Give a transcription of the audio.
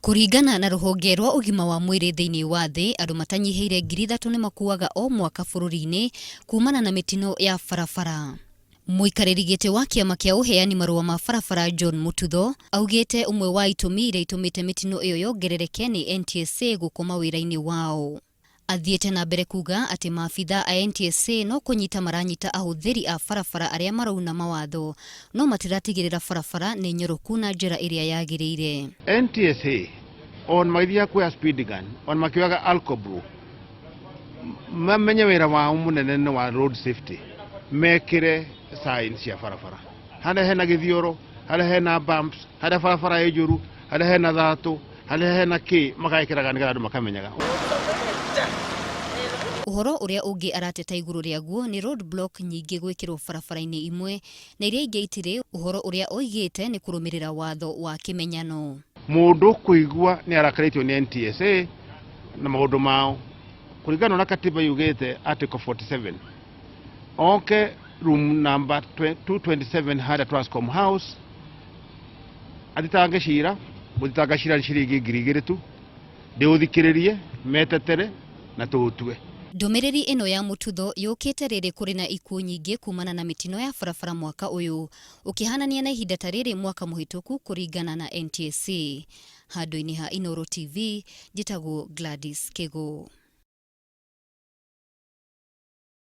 Kũringana na rũhonge rwa ũgima wa mwĩrĩ thĩinĩ wa thĩ, andũ matanyihĩire 3000 nĩ makuaga o mwaka bũrũri-inĩ kumana na mĩtino ya barabara. Mũikarĩri gĩtĩ wa kĩama kĩa ũheani marũa ma barabara John Mututho augĩte ũmwe wa itũmi iria itũmĩte mĩtino ĩyo yongerereke nĩ NTSA gũkoma wĩra-inĩ wao. Athiĩte na mbere kuuga atĩ maabitha a NTSA no kũnyita maranyita ahũthĩri a barabara arĩa marauna mawatho no matiratigĩrĩra barabara nĩ nyoroku na njĩra ĩrĩa yagĩrĩire. NTSA on magĩthiaga kuoya speed gun on makĩoyaga alcoblow mamenye wĩra wao mũnene nĩ wa road safety mekĩre sign cia barabara harĩa hena gĩthioro harĩa hena bumps harĩa barabara ĩ njũru harĩa hena thatũ harĩa hena kĩ magekĩraga nĩgetha andũ makamenyaga. Ũhoro ũrĩa ũngĩ arateta igũrũ rĩaguo nĩ road block nyingĩ gwĩkĩrwo barabara-inĩ imwe na iria ingĩ itirĩ, ũhoro ũrĩa oigĩte nĩ kũrũmĩrĩra watho wa kĩmenyano. Mũndũ kũigua nĩ arakarĩtio nĩ NTSA na maũndũ mao kũringana na katiba yugĩte article 47 oke room number 227 harĩa Transcom House athitange cira gũthitanga cira nĩ ciringi 2000 tu ndĩũthikĩrĩrie metetere na tũũtue. Ndũmĩrĩri ĩno ya Mututho yũkĩte rĩrĩ kũrĩ na ikuũ nyingĩ kumana na mĩtino ya barabara mwaka ũyũ ũkĩhanania na ihinda ta rĩrĩ mwaka mũhĩtũku kũringana na NTSA. Handũ-inĩ ha Inooro TV, njĩtagwo Gladys Kĩgũ.